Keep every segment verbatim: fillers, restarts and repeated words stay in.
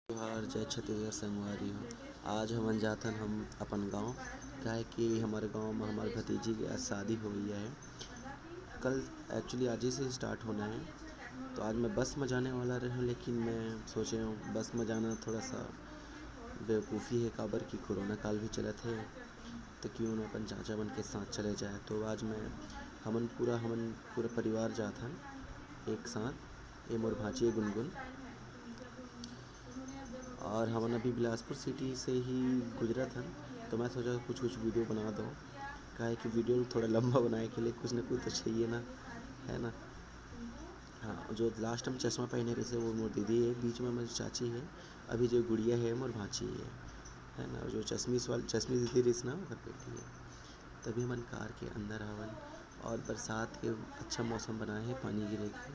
जोहार, जय छत्तीसगढ़ संगवारी हो। आज हमन जाथन हम अपन गांव, काहे कि हमर गांव में हमर भतीजी के आज शादी होइया है। कल, actually, आज ही से start होना है। तो आज मैं बस में जाने वाला रहे हूँ, लेकिन मैं सोचे हूँ बस में जाना थोड़ा सा बेवकूफ़ी है, काबर कि कोरोना काल भी चलत है, तो क्यों ना अपन चाचा मन के साथ चले जाए। तो आज मैं, हमन पूरा, हमन पूरा परिवार जाथन एक साथ। ये मोर भांची है गुनगुन, और हमन अभी बिलासपुर city से ही गुजरत हन, तो मैं सोचा कुछ कुछ वीडियो बना दो, काहे कि वीडियो थोड़ा लंबा बनाए के लिए कुछ ना कुछ तो चाहिए ना, है ना। हाँ, जो last time चश्मा पहने रहिस हे, वो मोर दीदी है, बीच में मोर चाची है, अभी जो गुड़िया है, मोर भांची है, है ना। जो चश्मिस वाल-, चश्मी दीदी रहिस ना, ओकर बेटी है। तभी हमन कार के अंदर हवन और बरसात के अच्छा मौसम बनाए है, पानी गिरे के।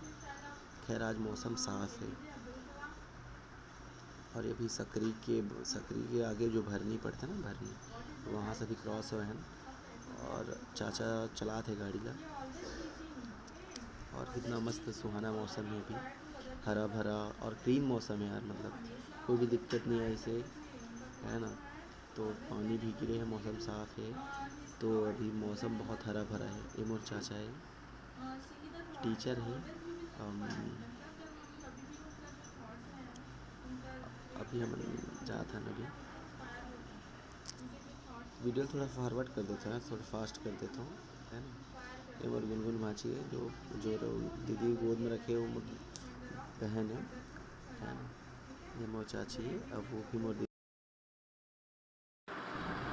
खैर, आज मौसम साफ है। और ये भी सकरी के, सकरी के आगे जो भरनी पड़थे ना, भरनी, वहाँ से भी cross होए हन। और चाचा चलात हे गाड़ी ला। और कितना मस्त सुहाना मौसम है अभी, हरा भरा और clean मौसम है यार, मतलब कोई भी दिक्कत नहीं है इसे, है ना। तो पानी भी गिरे है, मौसम साफ है, तो अभी मौसम बहुत हरा भरा है। ये मोर चाचा है, teacher है। अम, अभी हमन जात हन, अभी वीडियो थोड़ा forward कर देता हूँ, थोड़ा fast कर देता हूँ, है ना। ये मोर गुनगुन भांची है, जो, जो रो-, दीदी गोद में रखे, वो मोर बहन है, है ना। ये मोर चाची है, अब वो भी मोर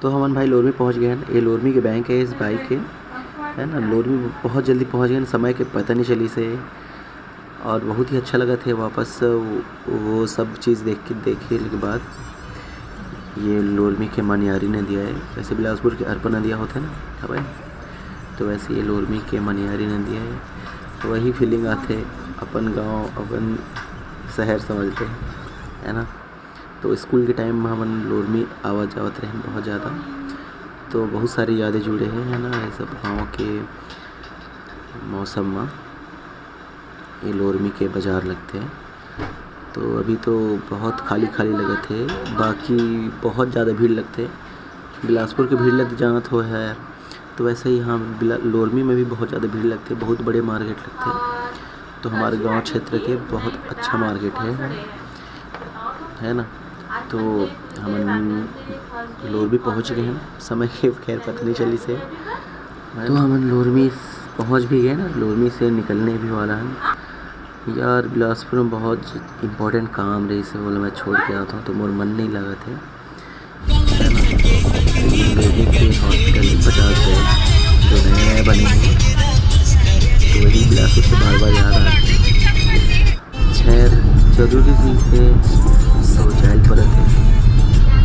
तो हमन भाई लोरमी पहुंच गए हन। ये लोरमी के बैंक है इस बाइक के, है ना। लोरमी बहुत जल्दी पहुंच गए हन, समय के पता नहीं चलिस हे और बहुत ही अच्छा लगत हे वापस वो, वो सब चीज़ देख के, देखे के बाद। ये लोरमी के मनियारी नदिया है, जैसे बिलासपुर के अरपा नदिया होथे ना, हवय, तो वैसे ये लोरमी के मनियारी नदिया है। तो वही feeling आथे, अपन गांव, अपन शहर समझ ले, है ना। तो स्कूल के time में हमन लोरमी आवा जावत रहेन बहुत ज़्यादा, तो बहुत सारी यादें जुड़े हे, है ना, ये सब गाँव के मौसम में। ये लोरमी के बाजार लगथे, तो अभी तो बहुत खाली खाली लगत हे, बाकी बहुत ज़्यादा भीड़ लगथे। बिलासपुर के भीड़ ल तो जानत हो है, तो वैसे ही यहाँ बिला-, लोरमी में भी बहुत ज़्यादा भीड़ लगथे, बहुत बड़े market लगथे। तो हमारे गांव क्षेत्र के बहुत अच्छा market है, है ना। तो हमन लोरमी पहुंच गए हैं, समय के खैर पता नहीं चलिस हे। तो हमन लोरमी पहुंच भी गए ना, लोरमी से निकलने भी वाला है यार। बिलासपुर में बहुत important काम रहिस हे, बोला मैं छोड़ के आता हूँ, तो मोर मन नहीं लगत हे। लोरमी के hospital पचास bed जो नया नया बने हैं, तो वही बिलासपुर से बार बार याद आ रहा है। खैर, जरूरी भी है, तो जाए ल पड़त है,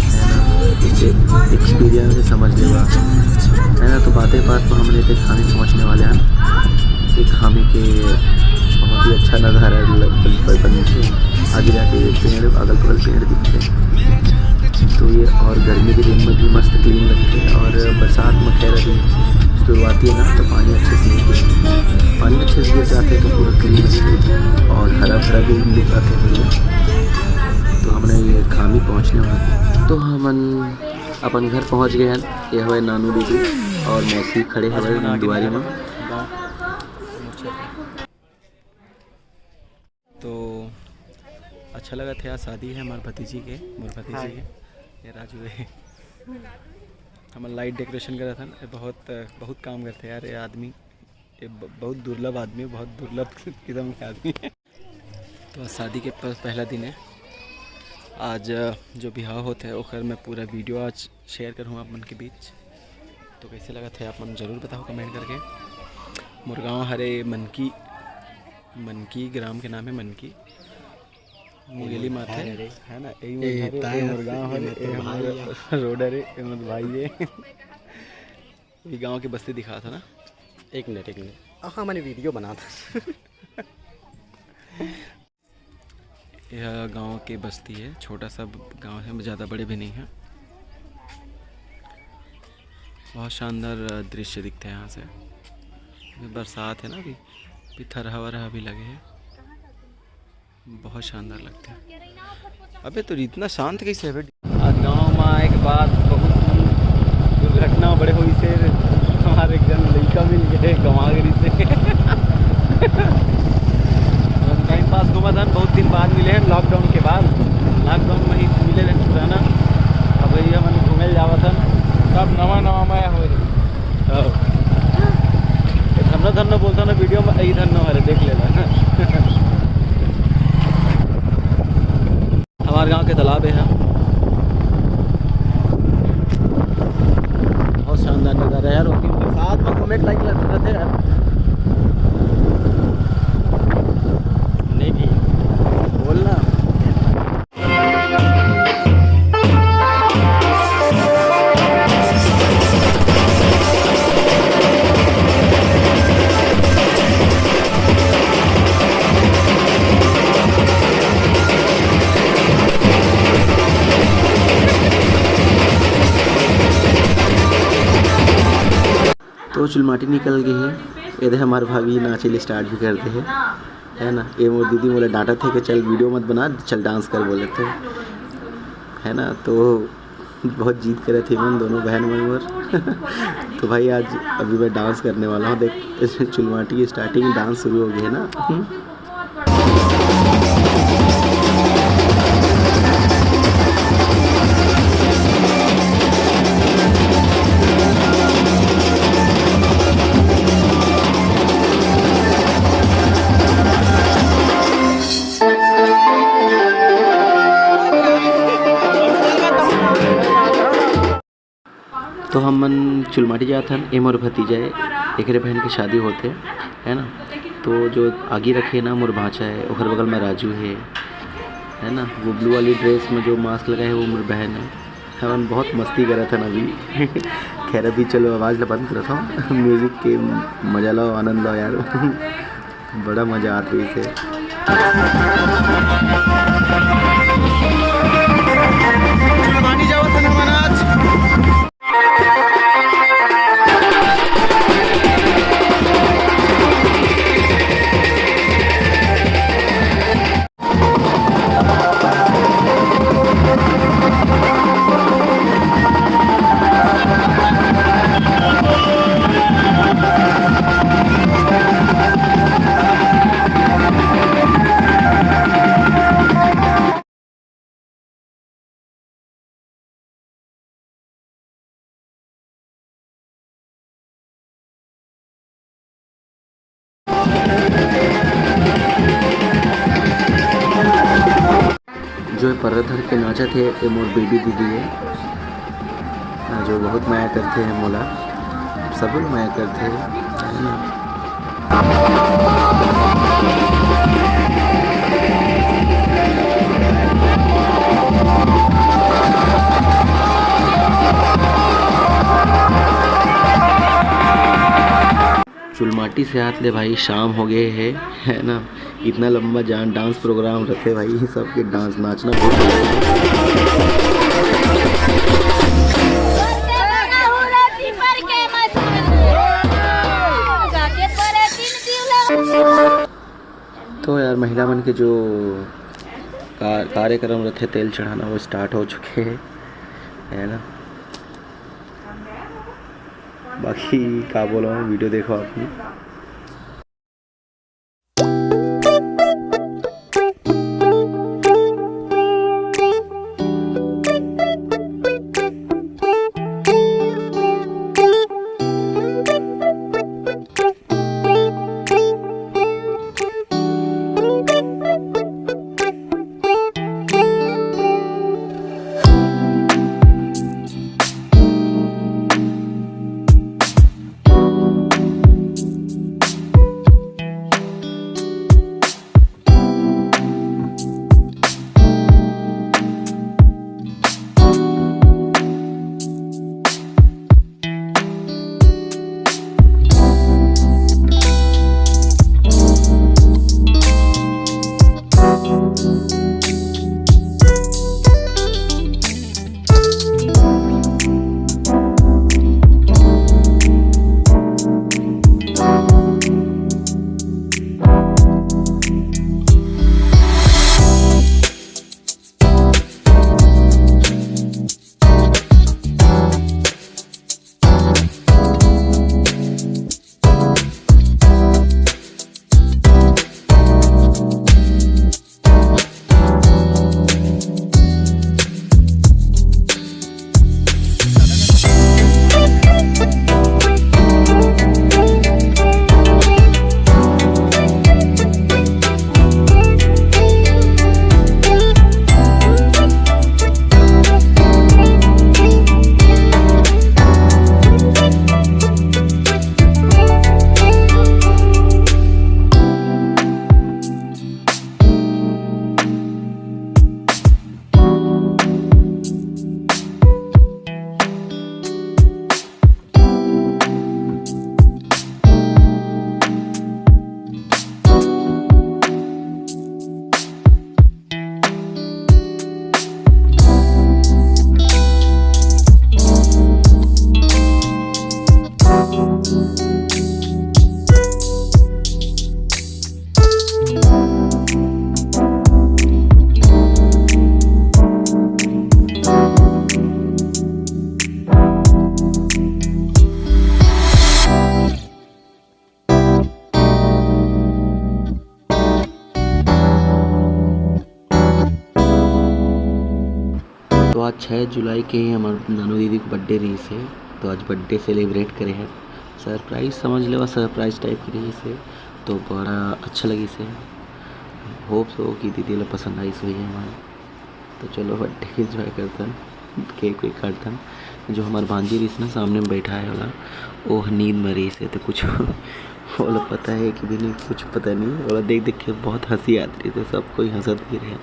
है ना। इसे experience से समझ लेवा, है ना। तो बातें बात में हमन एक खामी पहुँचने वाले हैं। एक खामी के बहुत ही अच्छा नज़ारा ल-, बन, बन, बन, आगे जाके पेड़, अगल बगल पेड़ दिखते हैं। तो ये और गर्मी के दिन में भी मस्त clean लगते हैं, और बरसात में खैर अभी शुरुआती है ना, तो पानी अच्छे से नहीं गिरता। पानी अच्छे से गिर जाते तो पूरा clean लगते और हरा भरा भी दिख जाते हैं। तो हमने ये खामी पहुँचने वाला है। तो हमन अपन घर पहुँच गए हैं। ये हवे नानू दीदी और मौसी खड़े हवे दुआरी में। तो अच्छा लगत हे, आज शादी है हमार भतीजी के, मोर भतीजी हाय। के। ये राजू है। हमन light decoration करत हन। ये बहुत, बहुत काम करथे यार ये आदमी। ये ब-, बहुत दुर्लभ आदमी, बहुत दुर्लभ किस्म के आदमी है। तो आज शादी के प-, पहला दिन है। आज, अ, जो बिहाव होत है, ओकर मैं पूरा video आज share करहूँ आप मन के बीच। तो कैसे लगत है, आप मन जरूर बताओ comment करके। मोर गाँव हरे मनकी, मनकी ग्राम के नाम है मनकी, मुंगेली माथे, है ना, यही ए, मोर घर है, ताय ये मोर हस, गाँव ये हरे, मोर ये तो भाई हमार है। Road हरे, ये मोर भाई है। ये गाँव के बस्ती दिखा था ना। एक मिनट, एक मिनट। हाँ, मैंने video बना था। यह गांव के बस्ती है, छोटा सा ब-, गांव है, ज़्यादा बड़े भी नहीं है। बहुत शानदार, अ, दृश्य दिखता है यहाँ से। अभी बरसात है ना, अभी, अभी थरहा वरहा भी लगे हैं। बहुत शानदार लगथे। अबे, तो इतना शांत कैसे है बे? आज गाँव में आए के बाद बहुत दुर्घटना बड़े होइसे। हमारे एक जन लइका मिल गए, गंवा गए से। टाइम पास घूमत हन, बहुत दिन बाद मिले हैं, लॉकडाउन के बाद। लॉकडाउन में ही मिले रहे पुराना, अब ये हमन घूमे ल जावत हन। सब नवा नवा माया होए। हाँ। धन्नो धन्नो बोलता ना वीडियो में, ई धन्नो हरे, देख लेना। हमारे गांव के तालाब है, बहुत शानदार नज़ारा है यार। बरसात में घूमे के लायक लगते रहते यार। नहीं भी बोलना। तो चुलमाटी निकल गई है, एदे हमार भाभी नाचे ले स्टार्ट भी कर दे है, है ना। ये मोर दीदी मोला डांटत है कि चल वीडियो मत बना, चल डांस कर बोले थे, है ना। तो बहुत जिद करे थे मन दोनों बहन मन मोर। तो भाई आज अभी मैं डांस करने वाला हूँ। देख, चुलमाटी की स्टार्टिंग डांस शुरू हो गई है ना। तो हमन चुलमाटी जात हन, ए मोर भतीजा हे, एकरे बहन के शादी होथे, है ना। तो जो आगी रखे हे ना, मोर भांचा हे, ओकर बगल में राजू हे, है ना। वो ब्लू वाली ड्रेस में जो मास्क लगाए हे, वो मोर बहन हे। हमन बहुत मस्ती करत हन अभी। खैर, अभी चलो आवाज़ ला बंद करत हूँ। म्यूजिक के मजा लो, आनंद लो यार। बड़ा मजा आत रहिस हे। जो ये पर्रा धर के नाचत हे, ये मोर बेबी दीदी हे, जो बहुत मया करथे मोला, सबो ल मया करथे, है ना। चुलमाटी से आत ले भाई शाम हो गए हे, है ना। इतना लंबा जान डांस प्रोग्राम रखे भाई, सबके डांस नाचना बहुत जरूरी है। तो यार महिला मन के जो का-, कार्यक्रम रखे तेल चढ़ाना वो स्टार्ट हो चुके हैं, है ना। बाकी का बोला हूँ, वीडियो देखो आप भी। तो आज छः जुलाई के ही हमर नानू दीदी के बर्थडे रहिस हे, तो आज बर्थडे सेलिब्रेट करे हे। सरप्राइज समझ लेवा, सरप्राइज टाइप के रहिस हे, तो बड़ा अच्छा लगिस हे। होप सो कि दीदी ला पसंद आइस होही हमन। तो चलो बर्थडे के एंजॉय करथन, केक वेक काटथन। जो हमर भांजी रहिस ना सामने में बैठा हे वाला, वो नींद में रहिस हे, तो कुछ ओला पता हे कि भी नहीं, कुछ पता नहीं। ओला देख देख के बहुत हंसी आत रहिस हे, सब कोई हंसत भी रहे।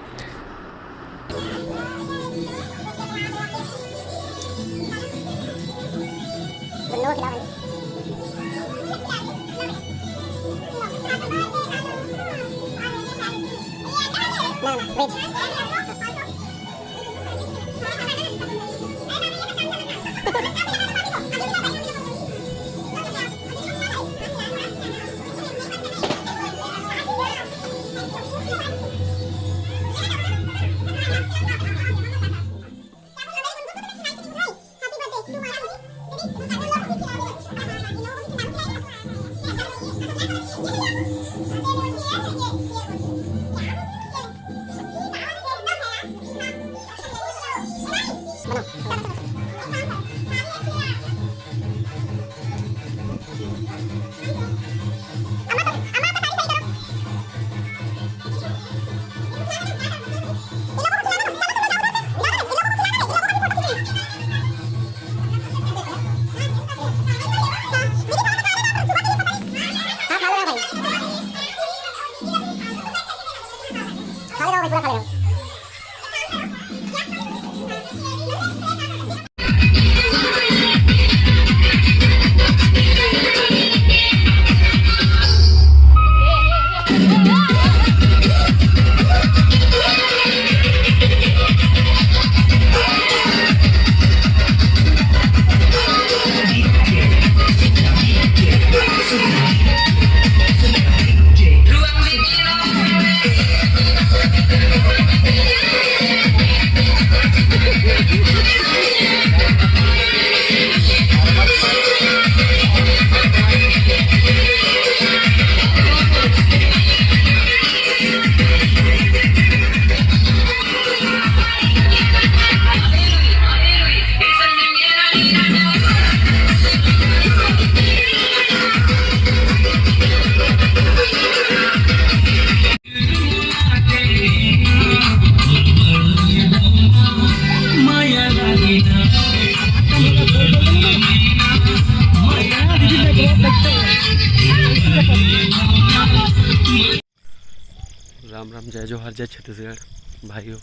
राम राम, जय जोहार, जय छत्तीसगढ़ भाइयों।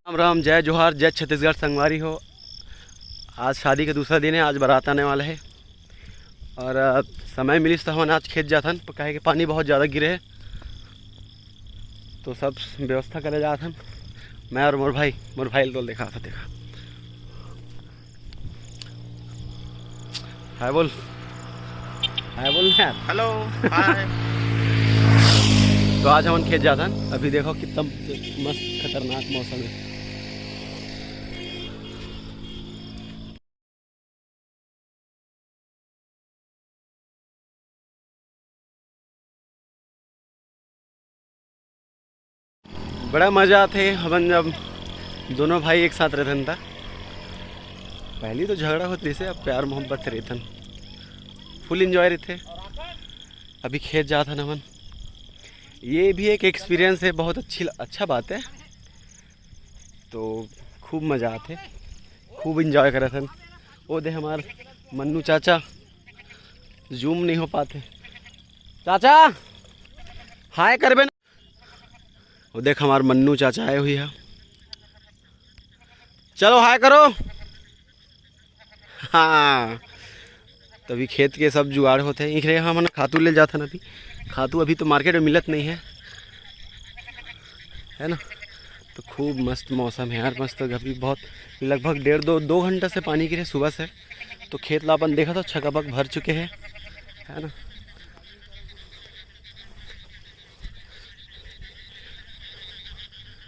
राम राम, जय जोहार, जय छत्तीसगढ़ संगवारी हो। आज शादी का दूसरा दिन है, आज बारात आने वाला है और अ, समय मिलिस तो हमन आज खेत जाथन, काहे कि पानी बहुत ज़्यादा गिरे है, तो सब व्यवस्था करे जाथन। मैं और मोर भाई, मोर भाई ल तो देखा था, देखा। हाय बोल, हाय बोल ना यार। हेलो, हाय। तो आज हमन खेत जाथन। अभी देखो कितना मस्त खतरनाक मौसम है। बड़ा मजा आथे हमन जब दोनों भाई एक साथ रहथन त। पहली तो झगड़ा होत रहिसे, अब प्यार मोहब्बत से रहथन, फुल एंजॉय रहथे। अभी खेत जात हन हमन, ये भी एक एक्सपीरियंस है, बहुत अच्छी, अच्छा बात है। तो खूब मजा आथे, खूब एंजॉय करत हन। वो दे हमार मन्नू चाचा, जूम नहीं हो पाते। चाचा हाय करबे ना। वो देख हमार मन्नू चाचा आए हुई है, चलो हाय करो। हाँ, तभी खेत के सब जुगाड़ होते हैं। इखरे हमन खातू ले जाथन अभी। खातू अभी तो मार्केट में मिलत नहीं है, है ना? तो खूब मस्त मौसम है यार, मस्त। अभी बहुत, लगभग डेढ़ दो दो घंटा से पानी गिरे सुबह से, तो खेत ला अपन देखा तो छकबक भर चुके हैं, है ना?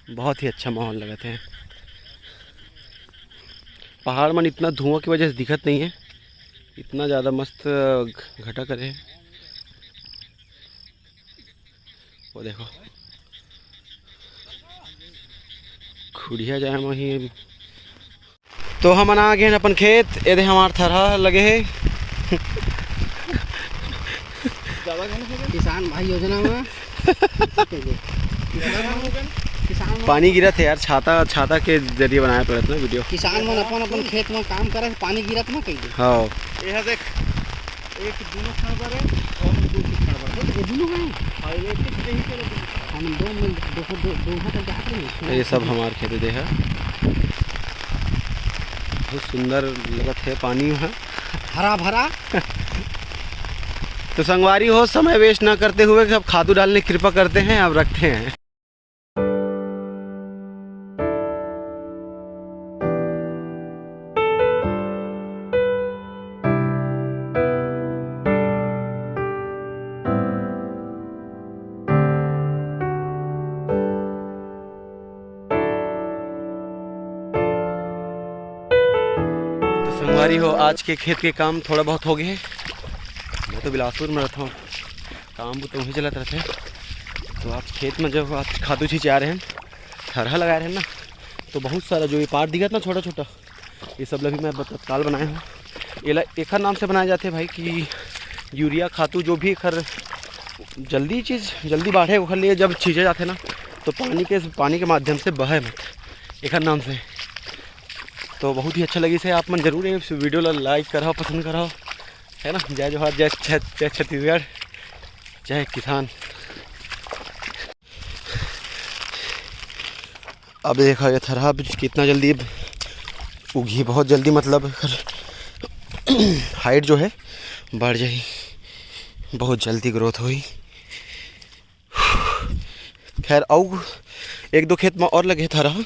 बहुत ही अच्छा माहौल लगत है। पहाड़ मन इतना धुआं की वजह से दिखत नहीं है, इतना ज़्यादा मस्त घटा करे है। वो देखो, कुड़िया जाए म ही। तो हमन आ गए हैं अपन खेत, एदे हमार थरहा लगे है। किसान भाई योजना में। किसान मन पानी गिरत है यार, छाता, छाता के जरिए बनाया पड़त ना वीडियो। किसान मन अपन अपन खेत में काम करे, पानी गिरत ना कहिए। हाँ। यह देख, एक दोनों खड़बर है और हम दो खड़बर है। ये दोनों हैं? हाँ, ये एक ही के लोग। हम दो मिल, दो, दो, दो हाथ जाते हैं। ये सब हमार खेत दे है, बहुत सुंदर लगत है पानी है। हरा भरा। तो संगवारी हो, समय वेस्ट ना करते हुए सब खातू डालने की कृपा करते हैं, अब रखते हैं। तो संगवारी हो, आज के खेत के काम थोड़ा बहुत हो गए है। मैं तो बिलासपुर में रहता हूँ, काम तो वहीं चलत रहते हैं। तो आज खेत में जब आज खातू छींचे आ रहे हैं, थरहा लगा रहे हैं ना, तो बहुत सारा जो ये पार दिखत ना छोटा छोटा, ये सब ला भी मैं ब-, तत्काल बनाए हूँ। एला एखर नाम से बनाए जाथे भाई कि यूरिया खातू जो भी एखर जल्दी चीज़ जल्दी बाढ़े ओखर लिए जब छींचे जाथे ना, तो पानी के, पानी के माध्यम से बहे मत, एखर नाम से। तो बहुत ही अच्छा लगिस है, आप मन जरूर ये वीडियो ला लाइक करव, पसंद करव, है ना। जय जोहार, जय छ-, जय छत्तीसगढ़, जय किसान। अब देखा ये थरहा अब कितना जल्दी उगी, बहुत जल्दी, मतलब हाइट जो है बढ़ जाही, बहुत जल्दी ग्रोथ होही। खैर, अउ एक दो खेत में और लगे थरहा,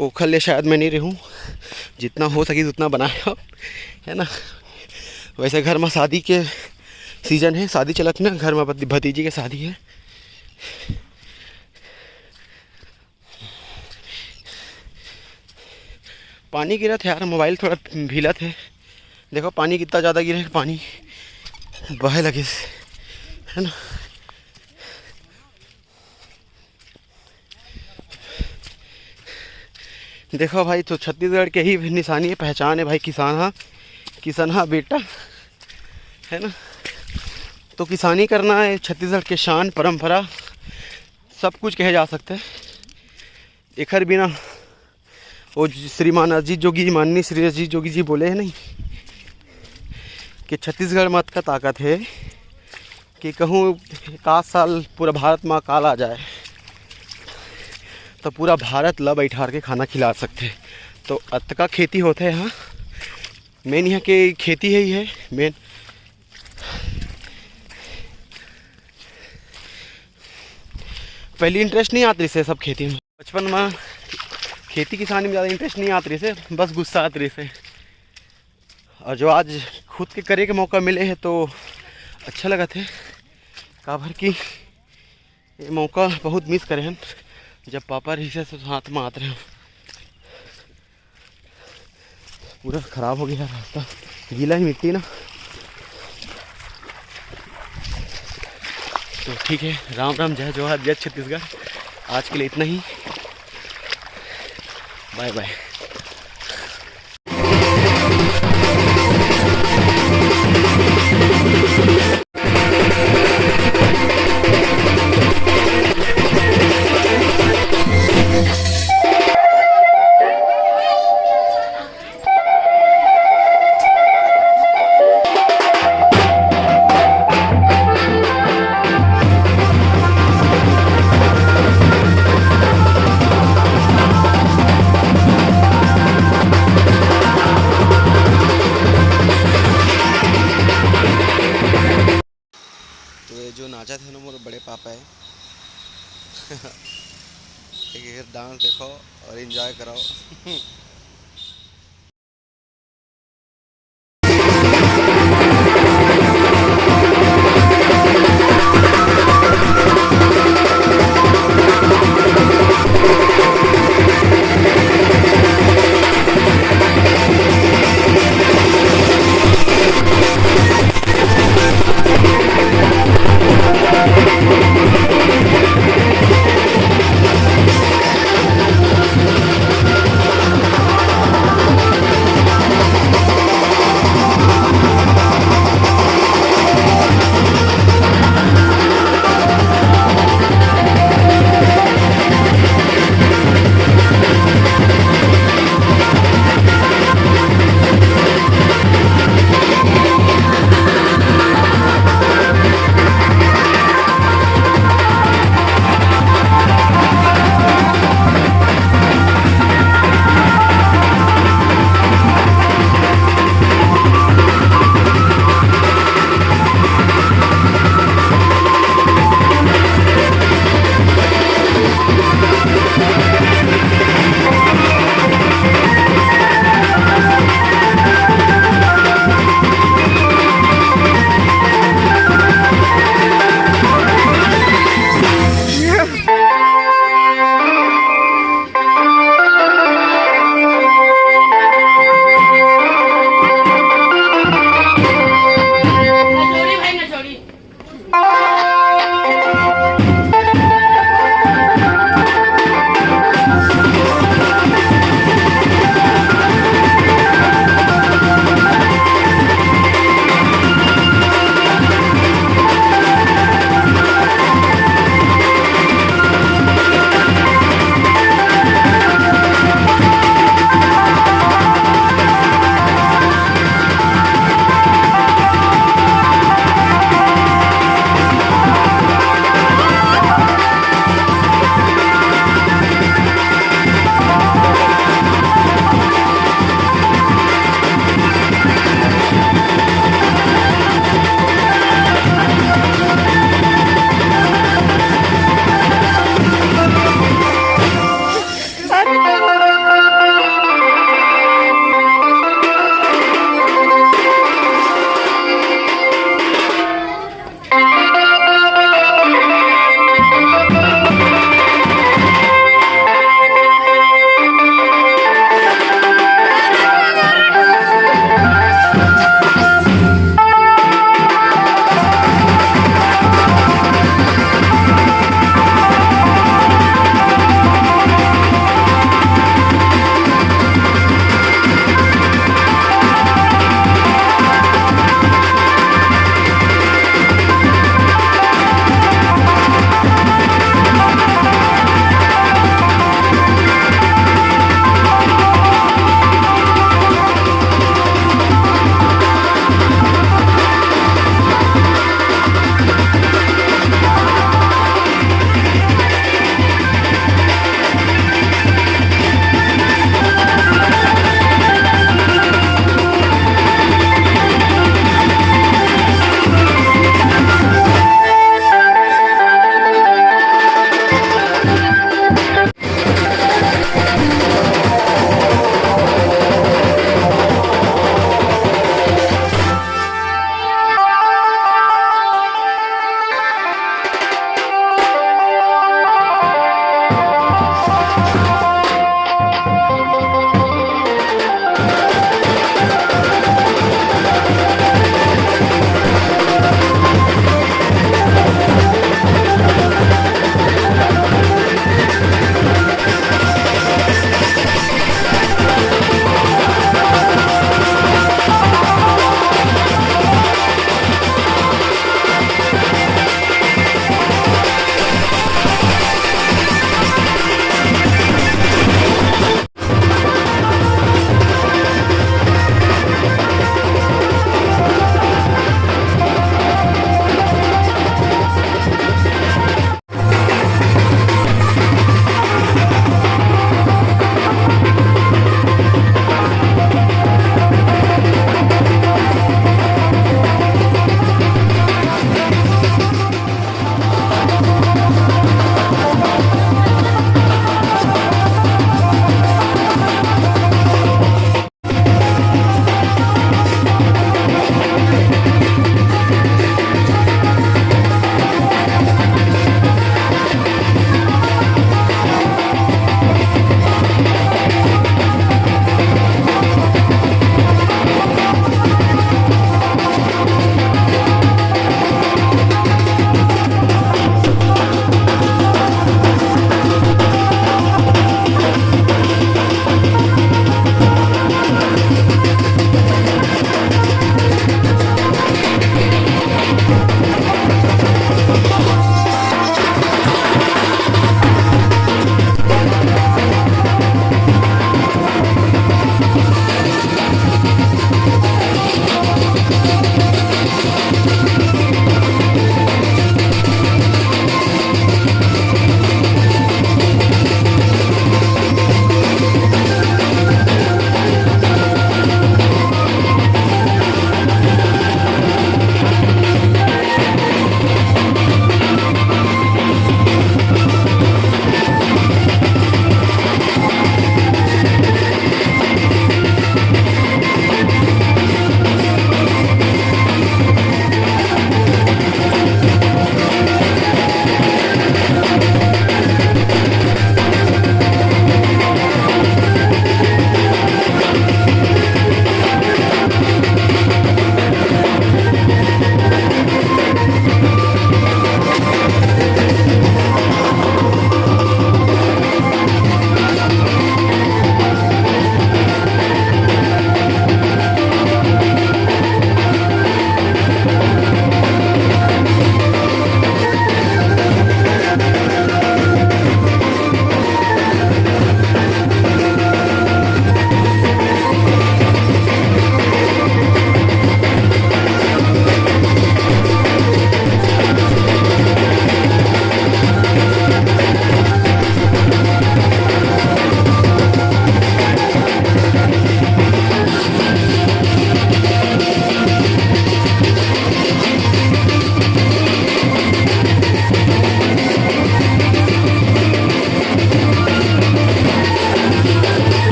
ओखर ले शायद मैं नहीं रहूँ, जितना हो सकी उतना बनाए हो, है ना। वैसे घर में शादी के सीजन है, शादी चलत ना घर में भती-, भतीजी के शादी है। पानी गिरत है यार, मोबाइल थोड़ा भीलत है। देखो पानी कितना ज़्यादा गिरे, पानी बहे लगे, है ना। देखो भाई, तो छत्तीसगढ़ के ही निशानी है, पहचान है भाई, किसान हा, किसान हा बेटा, है ना। तो किसानी करना है छत्तीसगढ़ के शान, परंपरा, सब कुछ कहे जा सकते हैं। एखर बिना वो ज-, श्रीमान अजीत जोगी, माननीय श्री अजीत जोगी जी बोले हैं नहीं कि छत्तीसगढ़ में अतका ताकत है कि कहूँ एकाध साल पूरा भारत में अकाल आ जाए तो पूरा भारत ला बैठार के खाना खिला सकते। तो अतका खेती होते हैं यहाँ। मेन यहाँ के खेती है ही है मेन। पहले इंटरेस्ट नहीं आत रहिस हे सब खेती में, बचपन में खेती किसानी में ज़्यादा इंटरेस्ट नहीं आत रहिस हे, बस गुस्सा आत रहिस हे। और जो आज खुद के करे के मौका मिले हे तो अच्छा लगत हे, काबर कि ये मौका बहुत मिस करे हन, जब पापा रहिस हे तो साथ में आत रहे। पूरा खराब हो गया रास्ता, गीला ही मिट्टी ना। तो ठीक है, राम राम, जय जोहार, जय छत्तीसगढ़। आज के लिए इतना ही, बाय बाय। तो ये जो नाचत हे ना, मोर बड़े पापा हे। एक डांस देखो और एंजॉय कराओ।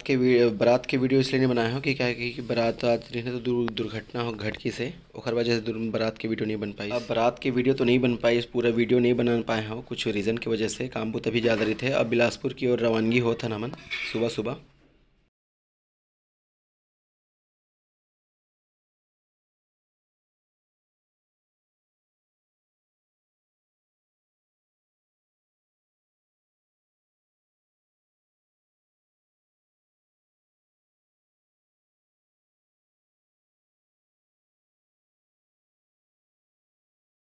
के वी-, बारात के वीडियो इसलिए नहीं बनाए हो कि क्या है कि बारात आज रहिस ना तो दुर-, दुर्घटना हो घट गिस हे, ओकर वजह से दुर-, बारात के वीडियो नहीं बन पाई। अब बारात के वीडियो तो नहीं बन पाई, पूरा वीडियो नहीं बना पाए हो कुछ रीज़न की वजह से, काम बहुत अभी ज़्यादा रहिथे। अब बिलासपुर की ओर रवानगी होत हन हमन सुबह सुबह।